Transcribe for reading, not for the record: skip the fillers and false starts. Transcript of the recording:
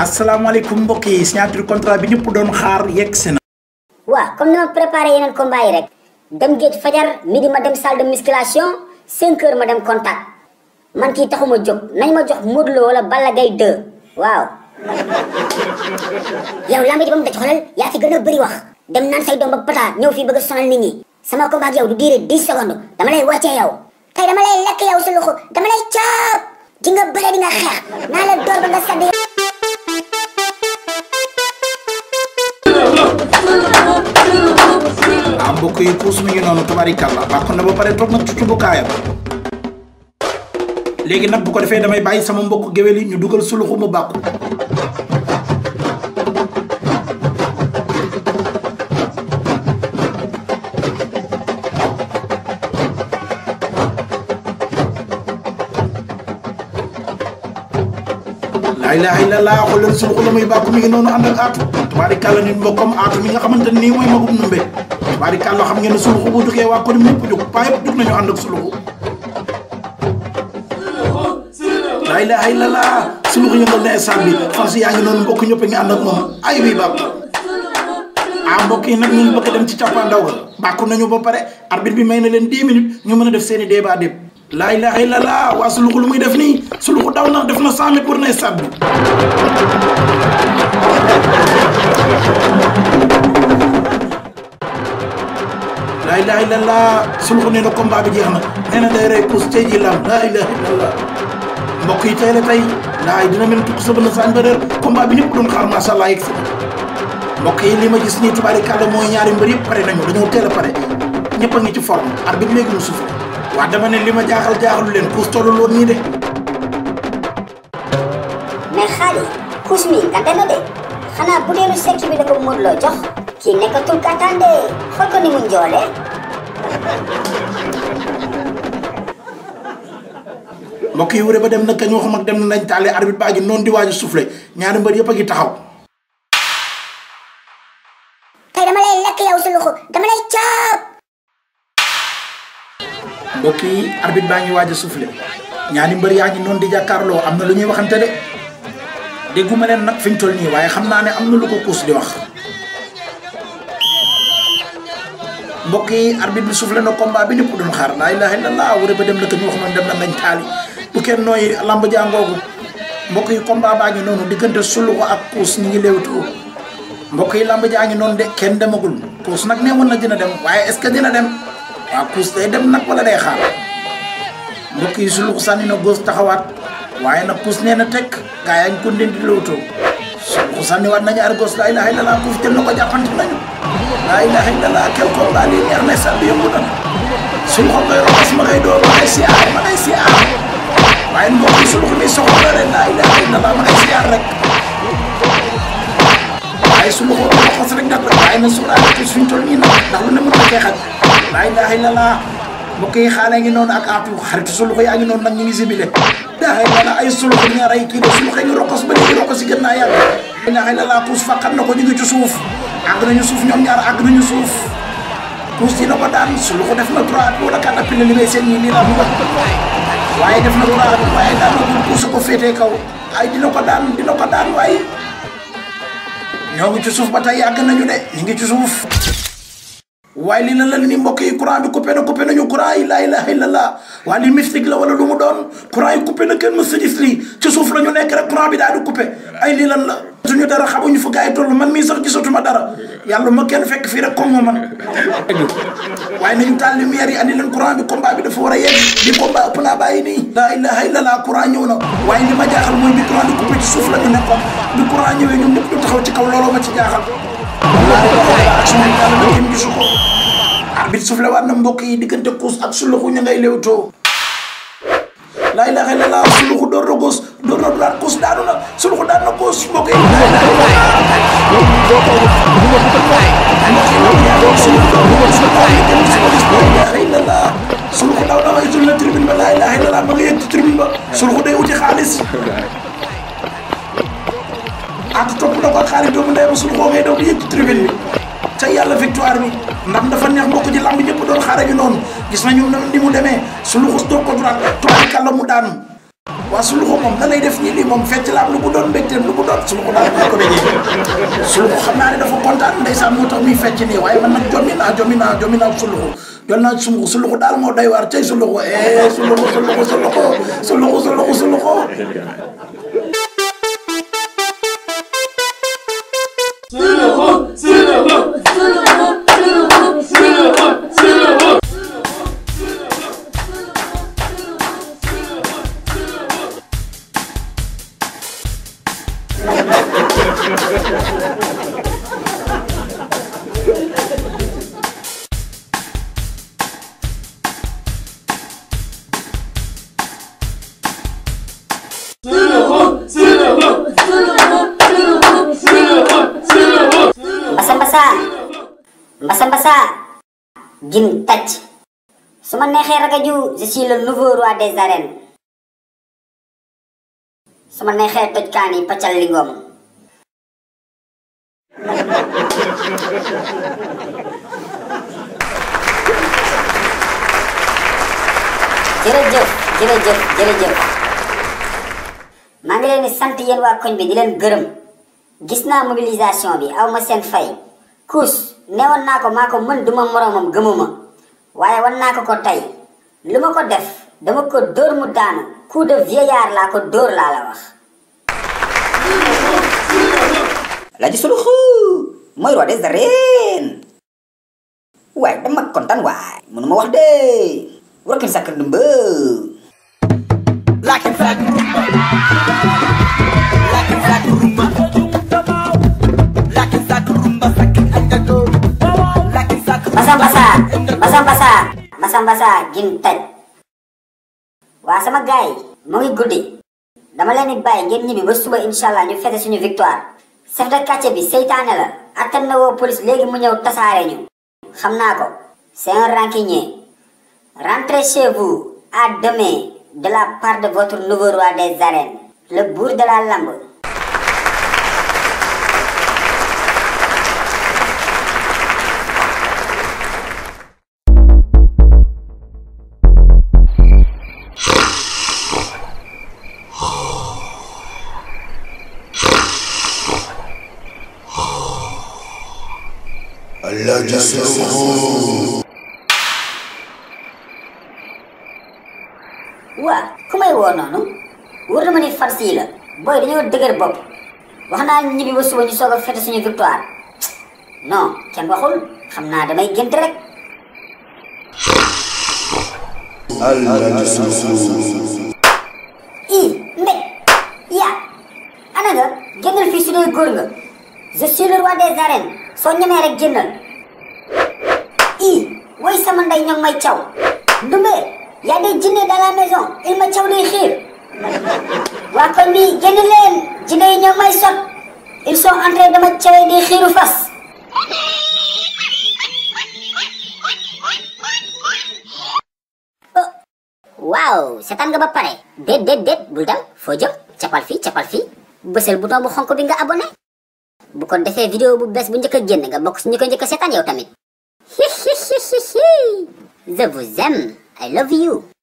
asalaamaaleykum mbokk yi signature contrat bi ñëpp doon xaar yegg si na. waaw comme ni ma préparé yeneen combat yi rek dem géej fajar midi ma dem salle de musculation 5 heures ma dem contact man kii taxuma jóg nañ ma jox Modou Lo wala Balla Gaye 2 waaw. yow lamb ji ba mu daj xoolal yaa fi gën a bëri wax dem naan say doom ba pata ñëw fii bëgg a sonal nit ñi sama combat ak yow du diire 10 secondes dama lay wàccee yow. tey dama lay lekk yow sa loxo dama lay caab di nga bëre di nga xeex naa la door ba nga sadd. mbokk yi puus mi ngi noonu tabarikàlla bàkk na ba pare toog nag ci cubukaayam léegi nag bu ko defee damay bàyyi sama mbokk géwél yi ñu dugal suluxu mu bàkku laa ilaaha illallaah xoolal suluxu la muy bàkku mi ngi noonu ànd ak aatu tabarikàlla nit mbokkam aatu mi nga xamante nii mooy magum numbe tabarikàlla xam ngeen ne suluxu bu duggee waa ko di ñëpp jóg paa yëpp jóg nañu ànd ak suluxu laa ilaaha illallaah suluxu yëngal na stade bi fan si yaa ngi noonu mbokk ñëpp a ngi ànd ak moom ay bii bàkku mbokk yi nag ñu bëgg dem ci cappaandaw ga bàkku nañu ba pare arbitre bi may na leen 10 minutes ñu mën a def seeni débat déb laa ilaaha illallaah waa suluxu lu muy def nii suluxu daw na def na 100 mètres pour na stade bi laa ilaaha illallaah suluxu nee na combat bi jeex na nee na day rey pousse tey ji lam laa ilaaha illallaah mbokk yi tey la tey laay dina mel tukk sa bën saañ ba réer combat bi ñëpp doon xaar macha allah yegg si mbokk yi li ma gis nii tubaarikàlla mooy ñaari mbër yëpp pare nañu dañoo teel a pare ñëpp a ngi ci forme arbitre léegi mu soufflé waa dama ne li ma jaaxalu leen pousse tollu loon nii de mais xaali pousse mi nga dana de xanaa bu deenu sekki bi da ko Modou Lo jox kii nekkatul katande xool ko ni mu njoole. mbokk yi wure ba dem na kañ waxum ak dem na nañ taale arbitre baa ngi noonu di waaju soufflé ñaari mbër yëpp a ngi taxaw tey dama lay lekk yow sa loxo dama lay caab. mbokk yi arbitre baa ngi waaju soufflé ñaari mbër yaa ngi noonu di jàkkaarloo am na lu ñuy waxante de dégguma leen nag fi ñu toll nii waaye xam naa ne am na lu ko kuus di wax mbokk yi arbitre bi soufflé na combat bi ñëpp doon xaar laa ilaaha illallaah wure ba dem na kañ waxum ak dem na nañ taali bu kenn nooy lamb jàngoogu mbokk yi combat baa ngi noonu diggante suluxu ak puus ñi ngi léewtoo mbokk yi lamb jaa ngi noonu de kenn demagul puus nag nee woon na dina dem waaye est-ce que dina dem waaw puus day dem nag wala day xaar mbokk yi suluxu sànni na góos taxawaat waaye nag puus nee na tekk gaa yaa ngi ko nden di léewtoo suluxu sànni waat nañu ar góos laa ilaaha illallaah puus jël na ko jàppante nañu laa ilaaha illallaah quel combat lii neex na sax bi yëngu na suluxu ngay roxas ma ngay door ma ngay siyaar waaye mbokk yi suluxu mi soxla rek laa ilaaha illallaah ma ngay siyaar rek waaye suluxu roxas rek nag waaye na suuraale tuuti fi ñu toll nii nag ndax lu ne mën na jeexal laa ilaaha illallaah mbokk yi xaale ngi noonu ak aatu xaritu suluxu yaa ngi noonu nag ñu ngi sibile daa illallaah ay suluxu ñaar ay kii de suluxu ngi roxas ba léegi roxas yi gën naa yàgg laa ilaaha illallaah puus fàqat na ko ñu ngi ci suuf àgg nañu suuf ñoom ñaar àgg nañu suuf puus dina ko daan suluxu def na 3 wala 4 appui li may seen ñii nii laa mu waaye def na 3 waaye daan na puus ko féetee kaw ay dina ko daan waaye ñoo ngi ci suuf ba tey yàgg nañu de ñu ngi ci suuf waaye li la ni mbokk yi courant bi coupé nañu courant yi laa ilaaha illallaah waa li mystique la wala lu mu doon courant yi coupé na kenn mës a gis lii ci suuf la ñu nekk rek courant bi daal di coupé ay lii lan la suñu dara xamuñu fu gars yi toll man mii sax gisatuma dara yàlla ma kenn fekk fii rek comme man waaye nañu taal lumière yi andi leen courant bi combat bi dafa war a yegg di combat ëpp naa bàyyi nii laa ilaaha illallaah courant ñëw na waaye li ma jaaxal mooy bi courant di coupé ci suuf la ñu nekkoon bi courant ñëwee ñoom ñëpp ñu taxaw ci kaw looloo ma ci jaaxal action yi yàlla ba kenn gisu ko arbitre soufflé waat na mbokk yi diggante kuus ak suluxu ñu ngay léewtoo laa ilaaha illallaah suluxu door na góos door na daan kuus daanu na suluxu daan na góos mbokk yi suluxu daw na way tul na tribune ba laa ilaaha illallaah ma nga yëg ci tribune ba suluxu day uti xaalis ak topp na ko ak xaalis doomu ndey ba suluxoo ngay daw di yëg ci tribune bi ca yàlla victoire bi ndam dafa neex mbokk ji lamb ñëpp doon xaare ñu noonu gis nañu ni mu demee suluxu door ko droite tubaarikàlla mu daanu waa Suluxu moom da lay def nii lii moom fecc la am lu mu doon mbégteem lu mu doon Suluxu daal moo ko dajee Suluxu xam naa ne dafa kontaan ndeysaan moo tax muy fecc nii waaye man nag jommi naa Suluxu jol naa Suluxu daal moo doy waar cay Suluxu Suluxu Mbasa gin tàcc su ma neexee ragaju je suis le nouveau roi des arènes su ma neexee toj kaani paccal li ngoom jërëjëf maa ngi leen di sant yéen waa koñ bi di leen gërëm gis naa mobilisation bi aw ma seen fay kuus newoon naa ko maa ko mën duma moroomam gëmuma waaye wan naa ko tey lu ma ko def dama ko dóor mu daanu coup de vieillard laa ko dóor laa la wax Laaji Suluxu mooy roi des arènes waaye dama kontaan waay mënuma wax de wakin sakar dumba lakin sak rumba lakin sak rumba lakin sak rumba sakin andago lakin sak basam-basa gin taj waa sama gaay mu ngi guddi dama leen di bàyyi ngeen ñibbi ba suba inshallah ñu fete suñu victoire chef de quartier bi seytaane la attan na woo police léegi mu ñëw tasaare ñu xam naa ko c'est un rancunier rentrez chez vous à demain de la part de votre nouveau roi des arènes le bourg de la lambe. Laaji Suluxu waa ku may woo noonu wóor na ma ni farsi yi la booy dañoo dëgër bopp wax naa ñibbi ba suba ñu soog a fête suñu victoire non kenn waxul xam naa damay gént rek. Laaji Suluxu mbég yaa ana nga génnal fii su dee góor nga je suis le roi des arènes soo ñemee rek génnal woy sama ndey ñoom may caw ndumbe y a des jinne dans la maison il ma caw day xiir waa koñ bi génn leen jinne yi ñoom may sot ils sont en train de ma cawee di xiiru fas. waaw seetaan nga ba pare déet bul daw foo jëm capal fii bësal bouton bu xonk bi nga abonné bu ko defee vidéo bu bees bu njëkk a génn nga bokk si ñu ko njëkk a seetaan yow tamit je vous aime I love you.